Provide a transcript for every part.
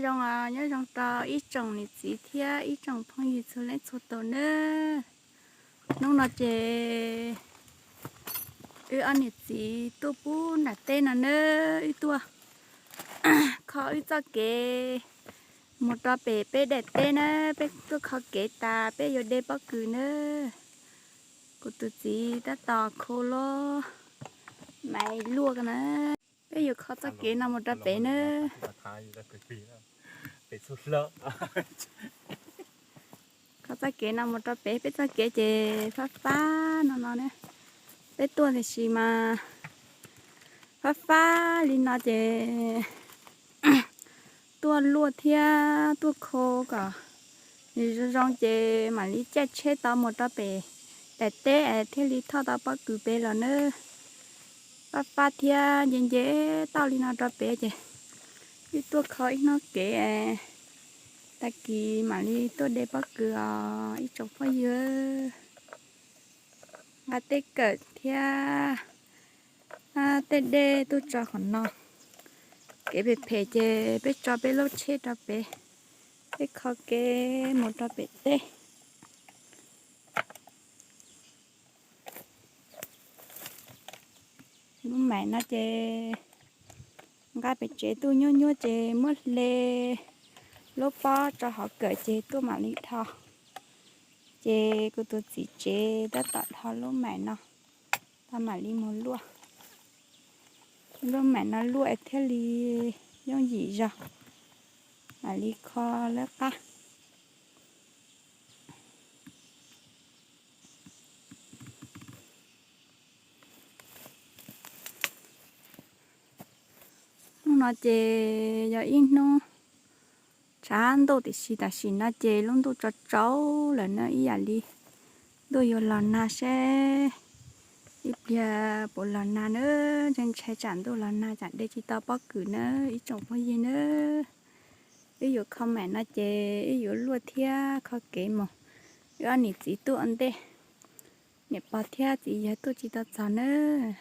Zoo, nyob zoo rau ib tsoom niam txiv thiab ib tsoom phooj ywg txhua leej txhua tus nawb. Hnub no ces wb ob niam txiv tuaj pub nram teb no nawb, wb tuaj kho wb txoj kev mus rau pem peb daim teb na, peb tuaj kho kev tas peb yuav de pob kws nawb. Kuv tus txiv tab tom khu lub maiv luaj na. Peb yuav kho txoj kev no mus rau pem na. Kho txoj kev no mus rau pem, peb txoj kev ces fab fab no no na. Peb tuaj tiam sis mas fab fab li no ces tuaj luaj thiab tuaj khu kom nws zoo zoo ces mam li caij tsheb tau mus rau pem daim teb es thiaj li thauj tau pob kws pem los nawb. Fab fab thiab nce nce tauj li no rau pem ces wb tuaj kho ib hnub kev, tag kis mam li tuaj de pob kws os ib tsoom phooj ywg. Nqa tej kawm thiab tej dej tuaj tso qhov no. Kev phem phem ces peb tso peb lub tsheb rau pem, peb kho kev mus rau pem teb. Lub maim no ces nqa pem tsev tuaj nyuaj nyuaj ces muab hle lub pob rau hauv kawm ces tuaj mam li dhos. Ces kuv tus txiv tsev tab tom dhos lub maim no, tau mam li mus luaj. Lub maim no luaj thiaj li yooj yim zog, mam li kho lawv qab. Hnub no ces yog ib hnub tshav ntuj tiam sis tam sim no ces lub ntuj tsaus tsaus lawm na, ib yam li ntuj yuav los nag seb ib pliag puas los nag na. Ntshai ntshai tsam ntuj los nag tsam de tsis tau pob kws na ib tsoom phooj ywg na. Wb yuav kho maim no ces wb yuav luaj thiab kho kev mus. Wb ob niam txiv tuaj ua ntej, niam pog thiab txiv yawg tuaj tsis tau txog nawb.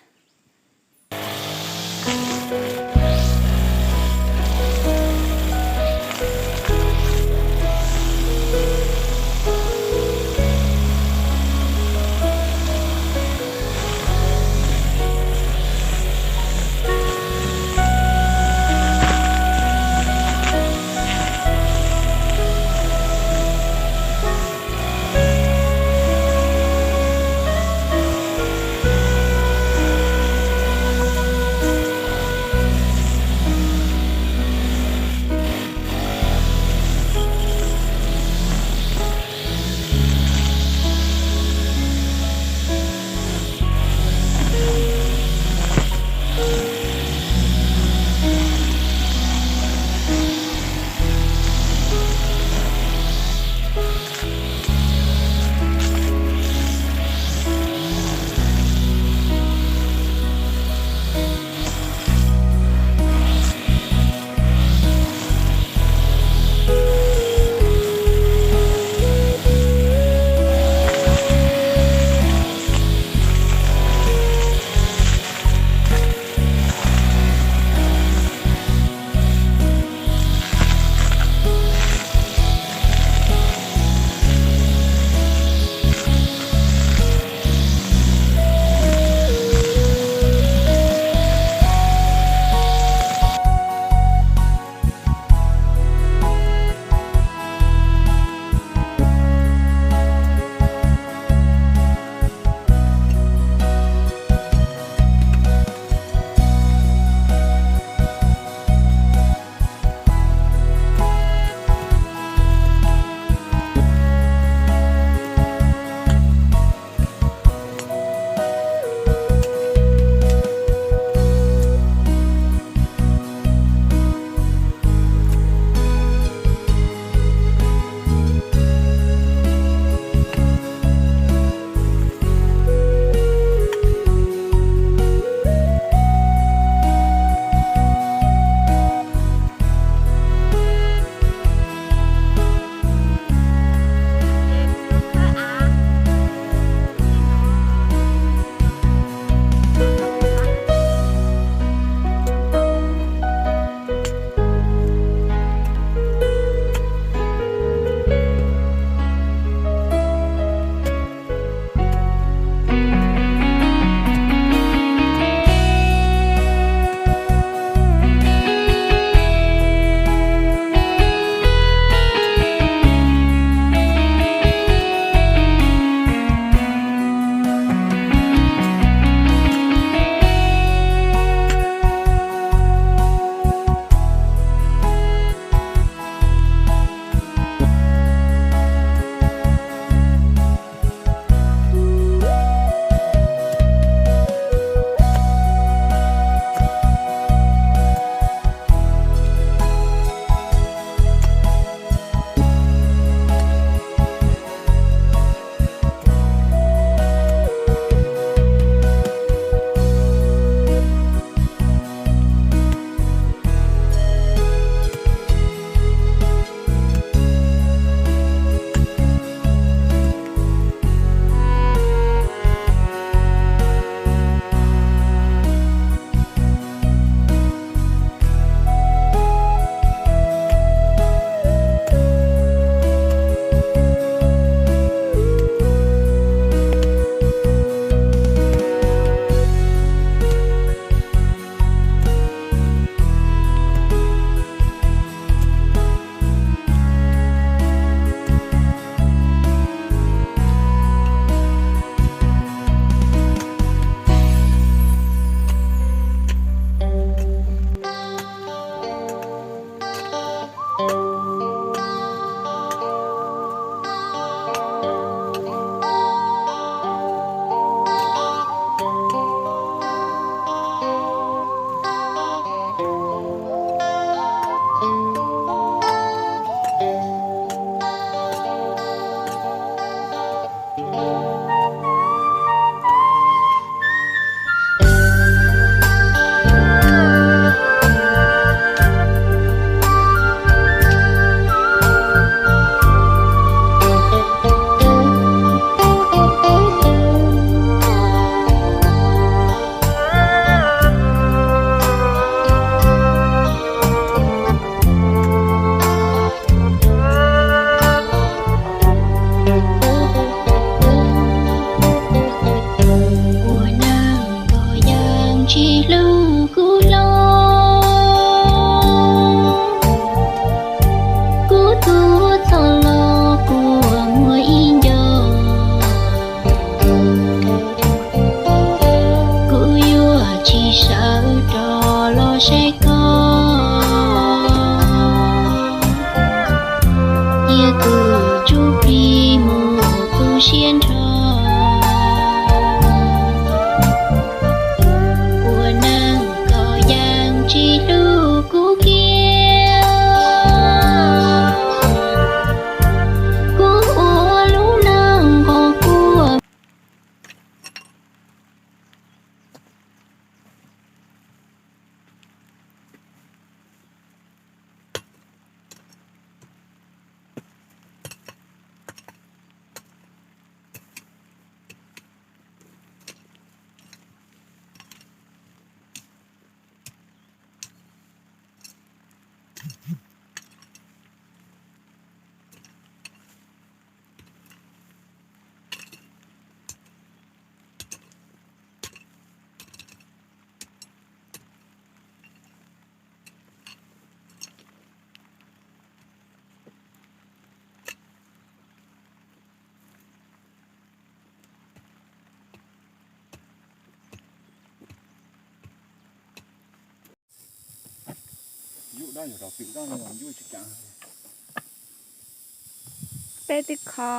Peb twb kho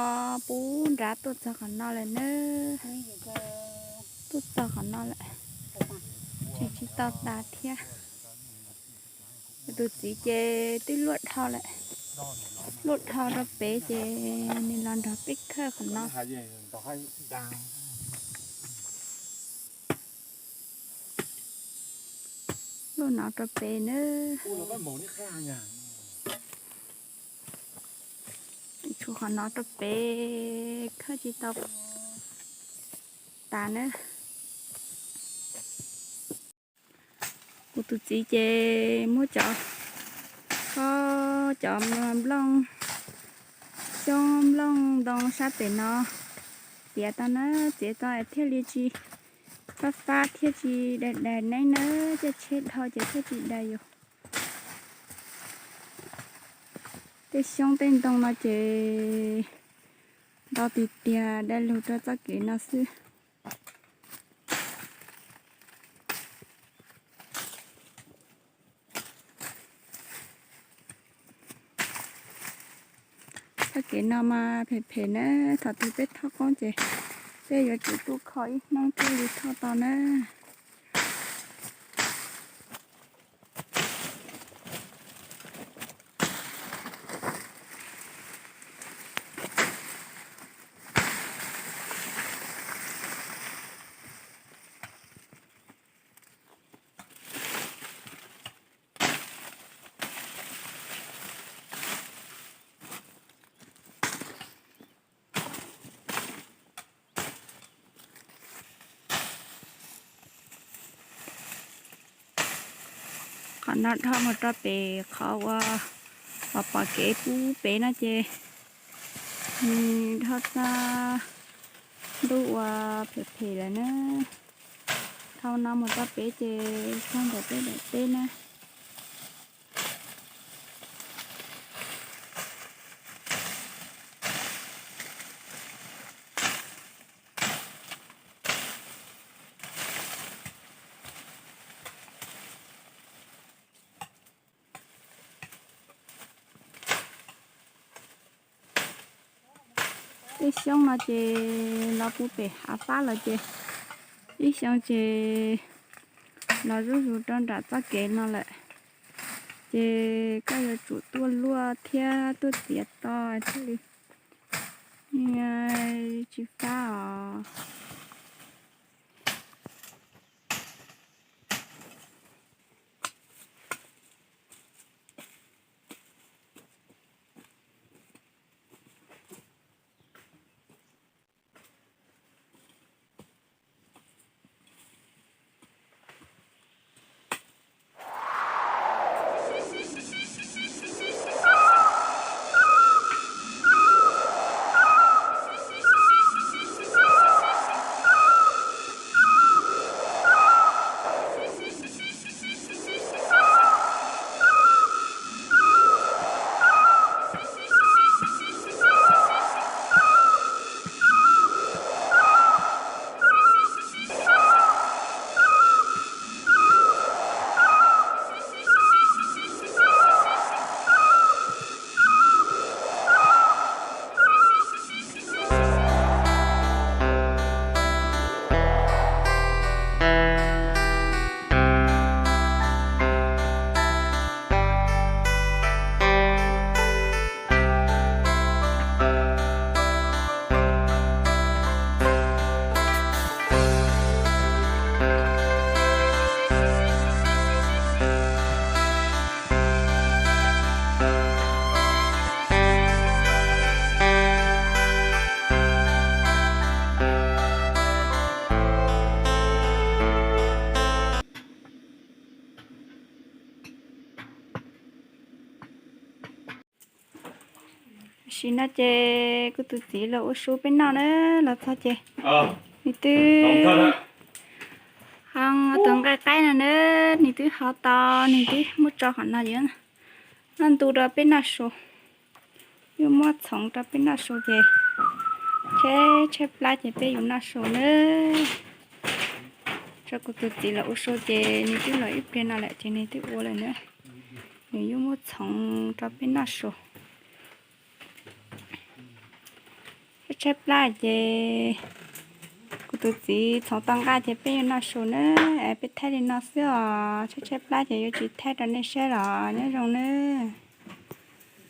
pub nrad tuaj txog qhov no lawm nawb. Tuaj txog qhov no lawm, tseem tsis tau tas thiab. Tus txiv ces twb luaj dhau lawm, luaj dhau rau pem ces nws los nrog peb khawb qhov no. Luaj no rau pem nawb. Tshuav qhov no rau pem khawb tsis tau tas nawb. Kuv tus txiv ces muab cov, khob cov nplooj xyoob nplooj ntoo sab pem no txiav tau na, txiav tau thiaj li tsis fab fab thiaj tsis dais dais neeb na, caj tsheb dhau ces thiaj tsis dais yus. Tej xyoob tej ntoo no ces ntau tiag tiag, dai lug rau txoj kev no xwb. Txoj kev no mas phem phem na, thaum twg peb thauj qoob ces peb yuav tsum tuaj kho ib hnub thiaj li thauj tau na. Qhov no dhau mus rau pem qhov uas pom pom kev pub pem no ces nws dhau txog ntuj uas phem phem lawm na. Dhau no mus rau pem ces txog ntawm tej daim teb na. Tej xyoob no ces los puag pem hav pab los ces ib xyoo ces los zuj zus rau nram txoj kev no lawm. Ces koj yuav tsum tuaj luaj thiab tuaj txiav to thiaj li tsis fab os. Tam sim no ces kuv tus txiv los ua su peb noj na, los txog ces nws twb ho tus nqaij qaib no na, nws twb ho tau, nws twb muab tso qhov no ces noj ntu rau peb noj su. Yuav muab txhoov rau peb noj su ces tshaib tshaib plab ces peb yuav noj su na. Tso kuv tus txiv los ua su ces nws twb los ib pliag no lawm ces nws twb ua lawm na. Nws yuav muab txhoov rau peb noj su. Tshaib tshaib plab ces kuv tus txiv txhoov tau nqaij ces peb yuav noj su na. Es peb thaij li no xwb os, tshaib tshaib plab ces yuav tsis thaij rau nej saib los nyob zoo nawb.